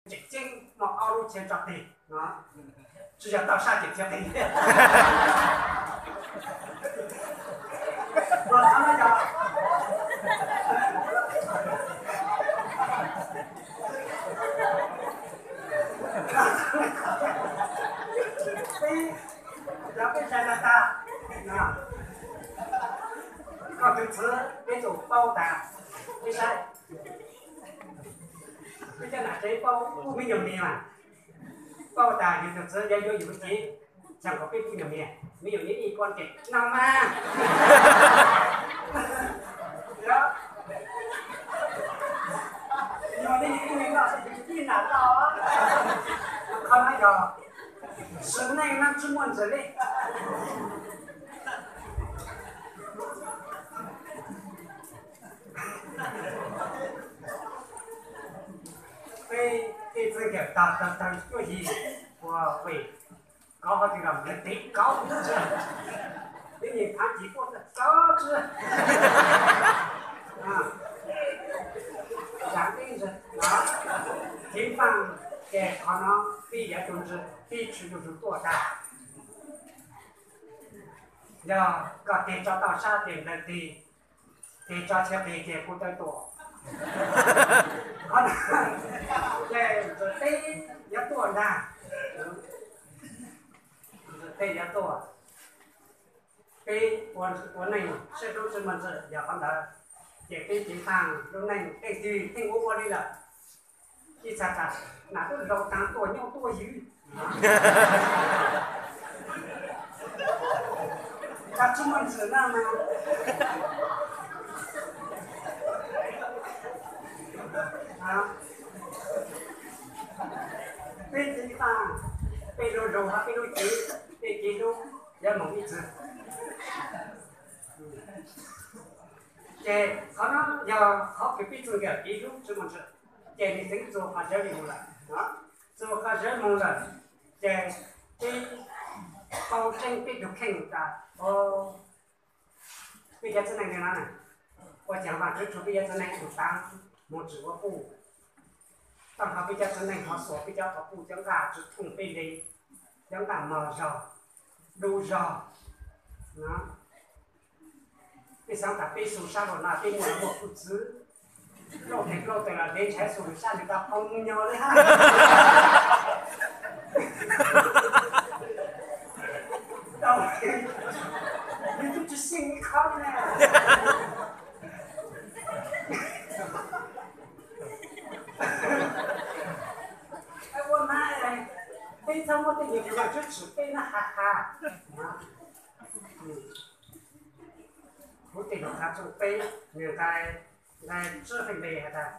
tseem ceeb muaj ob lub chaw tso tig no, tsis yog toj sab tseem chaw tig. Peb, cov peb tsa tag tag, koj tus txiv peb tus paub tas, peb saib, peb cov nam tsev paub, pub me nyuam niam mas, paub tas yus tus txiv yuav yuav yus lub cev, txheej kom peb pub nyuam niam, me nyuam niam ib poj niam no mas. Nyuam niam ib niam no, ib niam no, qhov no yog sim neej no tsis muaj ntxiv li. Peb tej txij nkawm tag tag tag cuaj yig ua vim kov qhov twg los nkawd tiv kov, tib nyuag thab cis tuaj txog tsi, zam teb ntsis no, ceev faj, ces qhov no peb yuav tus ntsis peb tsis yuav tus tuaj tag. Yog koj tig tso toj sab ces nplaws tig, tig tso chaw qis ces kuv tawv tuam. Qhov no ces ntxim teb yuav tuaj ntag, ntxim teb yuav tuaj. Peb ua neej sib hlub tsis muaj ntxiv yog qhov ntawd, ces peb ceev faj lub neej tej twg pheej ua ua li lawm. Ib txhia tas, nas twb laus taag tuaj nyob tuaj ywg, cas tsis muaj ntxiv na mas. Peb ceev faj, peb lub lug hab peb lub cev, peb cev hlub yuav moog ib txwm. Ces qhov no yog qhov kws peb txij nkawm kev hlub tsis muaj ntxiv, ces nws txeev txuas qhov zawv li moog lawm. Txuas qhov zawv moog lawm, ces peb paub tseeb peb tug kheej tas, o, peb cov txiv neej no na, ua caag Vaajtswv tshuav peb cov txiv neej tug taav moog tsim ua puj, taag nrho peb cov txiv neej ho xuas peb cov quas puj cov nqaj tsi thooj peb le, cov nqaj mog zog, dub zog no. Peb xaav tas peb xu sab lug no peb muaj muaj hwj txwv, lauj tes lauj tes los dev ntshai xu lug sab nws tau qhov muag nyo li hab. Tau, nws tub tsis xyeej ib qho li na. Ua na, peb txhob muab tej yam kws Vaajtswv tsim peb na ha ha. Kuv tej lug qha tshooj peb, nws nqai, nqai tsib feej le has tas,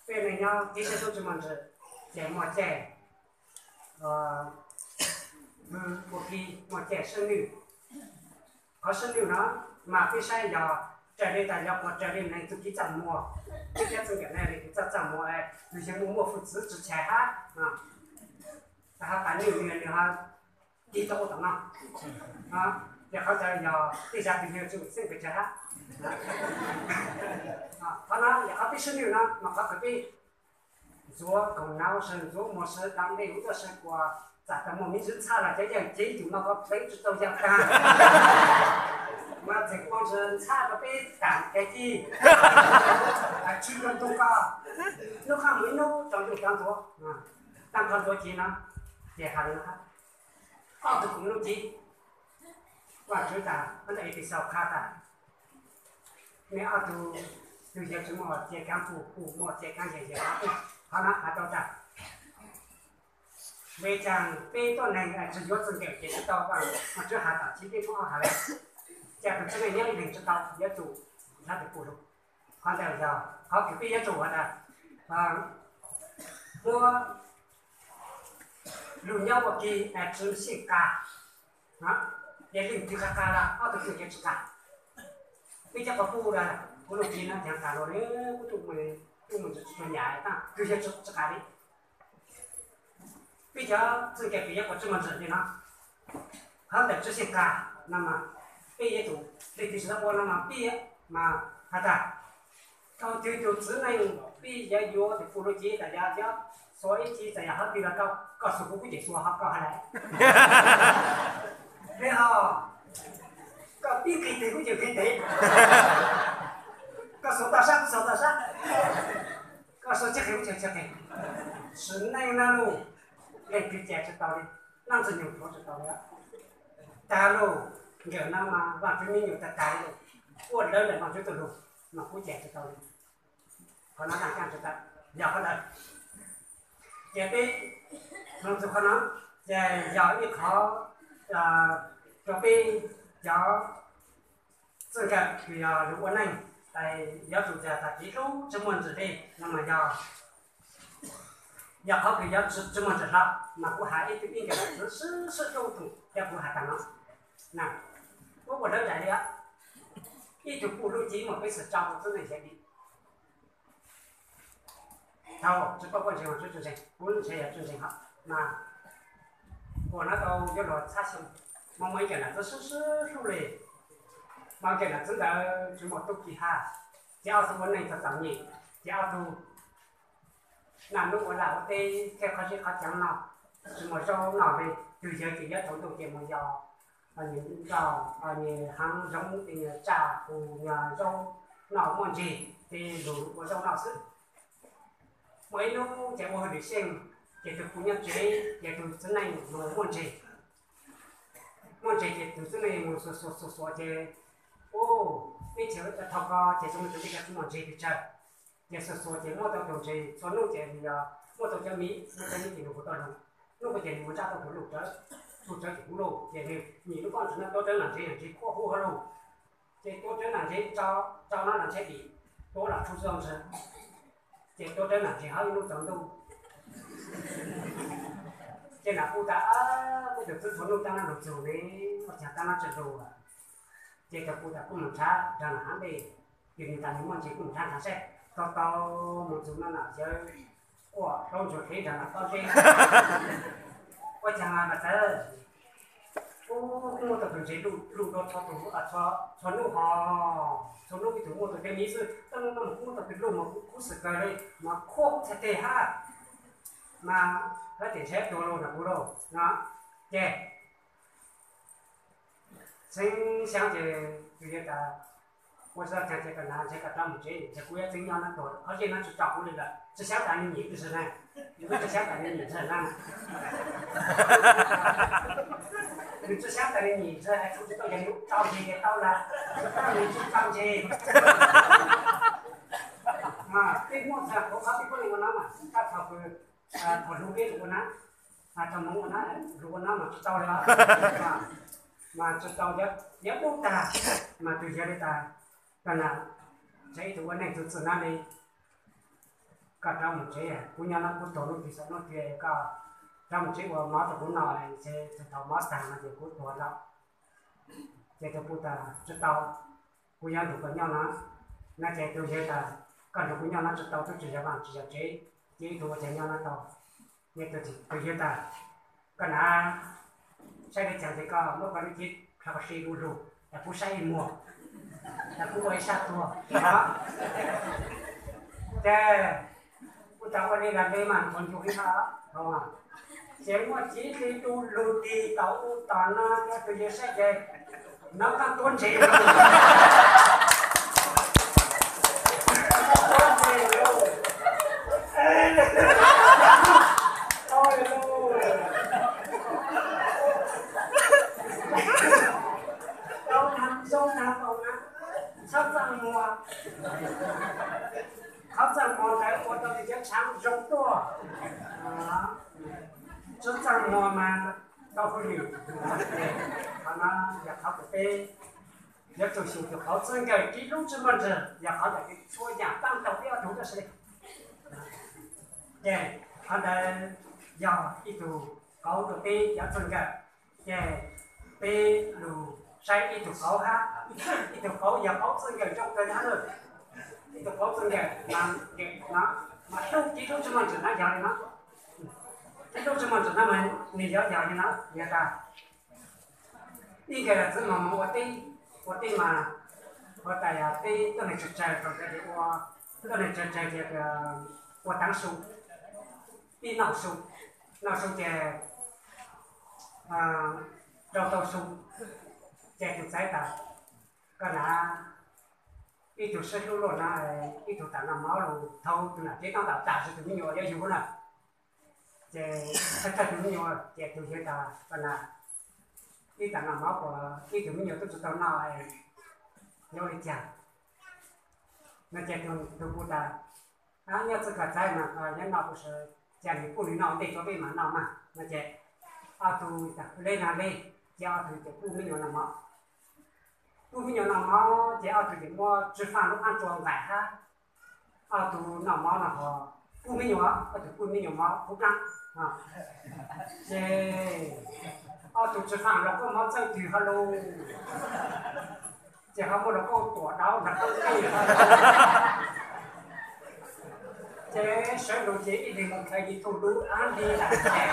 peb neeg nyob kev sib hlub tsis muaj ntxiv, ces muaj caij, ua ke muaj caij sib nwj. Qhov sib nwj no mas peb saib yog raws li tas yog puas raws li neeg txuj kev txaj muag, peb cov txwj nkawm ne le txaj txaj muag, tus yawg muaj muaj hwj txwv tsis tshais hab, tas ho tas nwj nws nws ho tig tau ua tom no. Ces qhov ntawd yog tej zag tus yawg tsis xeeb pes tsawg hab. Qhov no yog qhov peb sib nwj no mas qhov kws peb ntxuav koom nav sawv, ntxuav muag sawv, dam dej ub tuaj sawv kuas txawm tas muaj me ntsis ntxhab los cov yawg cev tus no ko pleev tsis tau yawg taag. Mas txeem ua ntsis ntxhab rau peb taam kev ci, tshwm ntuj ko, nub qab mus ib nub tsaus ntuj cov ntxuav, taag nrho ntxuav cev no, ces has le no, ob tug koom nuj cev, Vaajtswv tas, ntawm Efexaus qha tas, mej ob tug, tug yawg tsis muaj txia kaav pum, pum muaj txia kaav yawg, yawg muaj pum. Qhov no has tau tas, vim caag peb tuab neeg tsi yuav txwj nkawm ces tsi tau, Vaajtswv has tas tsi peb muab has le, cas tus txiv neej nyob ib leeg tsi tau yuav tsum nrhav tus pum lug. Qhov ntawd yog qhov kws peb yuav tsum has tas, muab lug nyob ua ke tsi xyeej qas, ces leej twg qas qas los ob tug twg ces tsi qas. Peb cov quas puj, kuv nuj cev no tseem qas lug, kuv tuaj mus ntsis tsi tshua nyam, twg yog tsi qas li. Peb cov txwj nkawm kws yuav kom tsi muaj ntxiv li no, qhov ntawm tsi xyeej qas no mas peb yuav tsum, leej twg tsi tau ua no mas peb mas has tas, Koj twg tus txiv neej pib yuav yuav tus puj lub cib tas yog thiab, xuas ib ci tas yog hab twg los koj, koj xuas kuv kuj ces xuas ho koj ha lais. Li ho koj pib qis tes kuj ces qis tes, koj xuas toj sab kuj xuas toj sab, koj xuas tsis qis kuj ces tsis qis. Sim neej no lus, leej twg ces tsis tau li, leej twg nyuam qhuav tsis tau li. Tag lus, nkawm no mas Vaaj Tswv me nyuam tag tag li, ua lawv ntawm Vaaj Tswv tus lus mas kuv ces tsis tau li. Qhov no tag tsis tau, yog qhov ntawd. Ces peb mloog txug qhov no, ces yog ib qhov rau peb cov txij nkawm kws yog lug ua neej, yuav tsum tas tiv lub tsis muaj ntsis li no mas yog, yog qhov kws yuav tsis muaj ntsis hlo, mas kuv has ib tug ib nkawm txwv sib sib hlub tug thiab kuv has tag no. Kuv ua lawv nraim li, ib tug puj lub cib mas peb xav tso rau txwv neej xav dim. Thaum tsis paub koj ntseeg los tsis ntseeg, kuv ntseeg yog tsis ntseeg hos mas kuv nov tau yuav luag txhab xyoo, mas muaj ib nkawm nam txwv sib sib hlub li, mas nkawm nam txwv ntawd tsis muaj tub ki ha, ces ob tug ua neej txom txom nyem, ces ob tug naj nub ua laj ua teb thiab qhov zeb qhov caav noj, tsis muaj zaub noj li, tug yawg ces yuav tsaus ntuj ces mus yos nyuag nroj, nyuag haav zoov, ces nyuag tsaj hus nyuag zaub noj muaj ntseg, ces lug ua zaub noj xwb. Muaj ib hnub ces ua hauj lwm xyeej, ces tug puj nyob tsev, ces tug txiv neej mus muaj ntseg. Muaj ntseg ces tug txiv neej mus xuas xuas xuas xuas ces, ub, ib txhia thaum ko ces tsis muaj tus tij kas tsis muaj ntseg pes tsawg, ces xuas xuas ces muab tau tus ntseg txhua hnub ces nws yog muab tau cov miv, muab cov miv ces nws hu tau lug, hnub ko ces nws mus ntsaj tau tus luj rawv, luj rawv ces kuv luj ces nws nyim lub koj ntsis no tuav rawv nam ntseg, nam ntseg khuab huv hauv lauj. Ces tuav rawv nam ntseg, tso no nam ntseg dim, tuav los tshum txog ntseg, ces tuav rawv nam ntseg hov ib hnub tsaus ntuj. Ces nam kuj tas, kuv tus txwv txhua hnub tab no lug txug ne, ua caag tab no tsis lug. Ces thaum kuv tas kuv mus nrhav nrog nam hab ntej, yog nws tas nws muaj ntseg kuv mus nrhav nrhav seb, tau tau mus txug no nam yawg quaj hlaub ntsuag qhev nrog nam pob zeb. Ua caag mas txawm, kuv muab tau tus ntseg luj dua txhua hnub hos, txhua hnub ib tug muab tau cov miv xwb, tab no kuv muab tau tus luj mas kuv khuv xim kawg li, mas khuab kuv txhais tes hab, mas hab ces ntshe tuag lauj nam kuv lauj no. Ces txheeb xyaav ces tus yawg tas, ua tsaug ces koj nam ntshe koj rov mus tsev, ces kuv yuav txeev nyob no tuag, qhov zej no tsis tso kuv li lawm, tsis xyaav tas nws nyim txhij na, nws tsis xyaav tas nws nyim txhij na. Nws tsis xyaav tas nws nyim txhij, tsuas tsis tau yog nws tso ntseg tau lawm, tsis tau nws tsis tso ntseg. Peb muaj txhaj qhuav qhov peb puab leej ua no mas tab thaum kws thaum lug peb lug ua na, thaum Hmoob ua na, lug ua na mas tsis tau li, mas tsis tau, yuav dub tag, mas tus yawg li tas, koj nam, ntshe ib tug ua neej txwv txwv na li, koj rov mus tsev, kuv nyob no kuv tuag lub twg xav hnub twg koj rov mus tsev ua mov rau kuv noj, ntshe thaum mov tag no ces kuv tuag lawm. Ces tus puj tas tsis tau, kuv yuav nrug koj nyob no. No ces tus yawg tas, koj nrug kuv nyob no tsis tau, tub tsis yog vaaj tsis yog tsev, ces ib tug ua cas nyob no tau. Ces tus yawg tas, koj nam, saib li cas ces koj muab koj lub cev plhov si lug lug, tas kuv saib ib muag, tas kuv ua ib sab tuag. Ces kuv tas ua li los li mas ua ncu ib hab, ces muaj cev li lug lug tig tom u tom no, tus yawg saib ces nov koj tuav ntses lug, tuav ntses lug, tau lug, tau tag zoo tag npaum na, txhob txaj muag. Qhov txaj muag ntawd ua tau tus cov tshaav zoo tuaj. Tsis txaj muag mas tau hauj lwm. Qhov no yog qhov uas peb yuav tsum xyum tus qauv txwv nkawm ris lub tsis muaj ntswg, yog qhov ntawm txhua yaam taab tau peb ob tug tab sis li. Ces qhov ntawd yog ib tug qauv rau peb cov txwv nkawm. Ces peb lug saib ib tug qauv hab, ib tug qauv yog qauv txwv nkawm zoo kawg hab lawm. Ib tug qauv txwv nkawm mas nkawm no mas lub ris lub tsis muaj ntswg na yog li no. Ris lub tsis muaj ntswg na mas nws yog yog li no, yog tas ib nkawm txwv mas mus ua teb, ua teb mas ua tas yog teb tuab neeg tsawg tsawg thaum ntawd ces ua Tuaj neeg tsawg tsawg ces ua taav su, pib noj su, noj su ces rau tau su, ces tus txawv tas, koj na, ib tug sib hlub luaj na, ib tug tas noj mov los thaum tus nam tsev noj tas tas sis tus me nyuam yuav yug na. Ces thawj thawj tus me nyuam ces tus yawg tas, koj na, ib tas noj mov kuas ib tug me nyuam twb tsis tau noj, yuav ua li cas? No ces tus kuj tas, nyob txij koj txawv mas nyob noj kuj sawv, cas nws kuj nws noj ntej rau peb mas noj mas. No ces ob tug tas le no le, ces ob tug ces kuj me nyuam noj mov. Kuj me nyuam noj mov ces ob tug ces muab tsw faaj lub qaab tsua nqaim hab, ob tug noj mov no ho kuj me nyuam, ob tug kuj me nyuam mov kub plaab. Ces ob tug tsw faaj los koj mov txawj twg ho lug, ces ho muaj los koj tuam dauv nrag qab teb. Ces sawv lug ces ib leeg mus khaws yim tug lub av nti lam ces,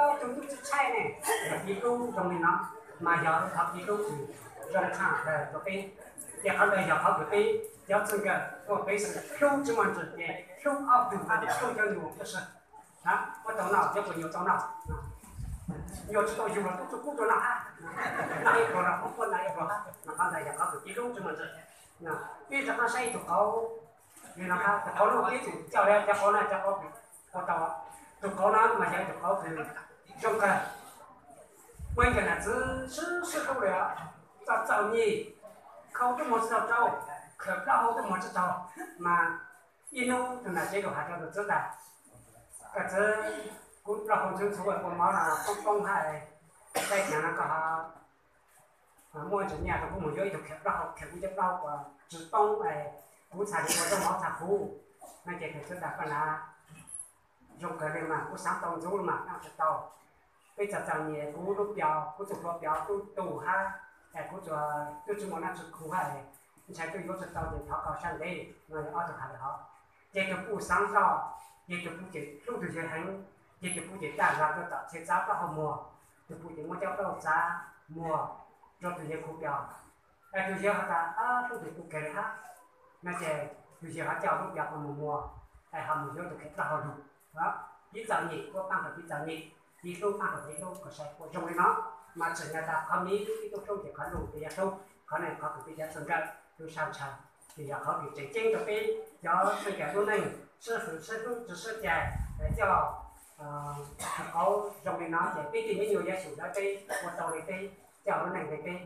ob tug tub tsi tshaib ne, yim lub zoo li no, mas yog qhov yim lub zoo tshaj plaws rau peb. Ces qhov ntawd yog qhov kws peb cov txij nkawm ua peb xwm hlub tsis muaj ntsws ces hlub ob tug hlub cov nyuam tib si. Muab tau noj, cov puas nyuam tau noj, nyuam tsis tau yug los tub tsi kub rua noj hab, noj ib pluag los puab noj ib pluag hab, mas qhov ntawd yog qhov kws peb hlub tsis muaj ntsws. Peb rov qab saib ib tug qauv, li no hab, tug qauv no peb tseem coj li cov qauv no, cov qauv ua tau, tug qauv no mas yog ib tug qauv kws zoo kawg. Muaj ib nkawm nam txiv sib sib hlub li, txom txom nyem, khau tub muag tsi tau rau, khawm plaub hau tub muag tsi tau, mas ib hnub tug nam tsev lug has rau tug txiv tas, koj txiv, kuv plaub hau ntxhwv ntxhuv ua mov no poob poob hab, saib tsev no koj ho muaj ntsis nyaj rau kuv mus yuav ib tug khawm plaub hau, khawm kuv cov plaub hau uas tsi poob, kuv txhaj li ua zaub mov txhaj huv. No ces tug txiv tas, koj nam, zoo kawg li mas, kuv xaav tau ntxuv mas noj tsi tau. Peb txom txom nyem, kuv lub pios, kuv tug hluas pios tub tu hab, es kuv tub tsi muaj noj tsi khuv hab, ntshai tub yuav tsi tau ces thov koj sab ntev. No yog ob tug has li hov. Ces tug kuj xaav zoj, ces tug kuj tseem hlub tug yawg heev, ces tug kuj tseem caj zog rau tom txhia txav plaub hau muag, tug kuj tseem muab cov plaub hau txav muag rau tug yawg khuv pios. Es tug yawg has tas, hlub tug kuj kawg li hab. No ces tug yawg ho coj lub pios ho mus muag, es ho mus yuav tug khawm plaub hau lug. Kev txom nyem kuj paab rau kev txom nyem, kev hlub paab rau kev hlub, kuj sai kuj zoo li no. Mas tseem yog tas qhov miv peb tub hlub ces qhov luj ces yog hlub, qhov no qhov kws peb cov txij nkawm tub sab ntshaw, ces yog qhov kws tseem ceeb rau peb cov txij nkawm lub neej sib fwm sib hlub tsi sib cais, coj tug qauv zoo li no ces peb tej me nyuam yuav xyum lawv peb, ua tau li peb, coj lub neej li peb.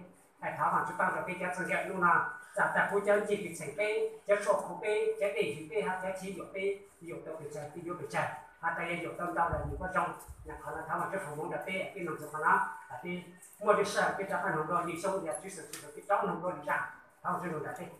Es thov Vaajtswv paab rau peb cov txij nkawm lub no, txawm tas kuv cov ncig kws txheem peb, cov tshuaj khuv peb, cov dej ywg peb hab cov chiv yuam peb, yuam tau pes tsawg peb yuav pes tsawg, has tas yog yuam tau ntau los nws kuj zoo. Yog qhov no thov Vaajtswv foom hmoov rau peb, peb noog txug qhov no, peb muaj lub sij hawm peb rov qab noog dua lwm xyoo, yog Tswv Yexus tsi peb rov noog dua lwm zaaj. Thov Vaajtswv noog rau peb.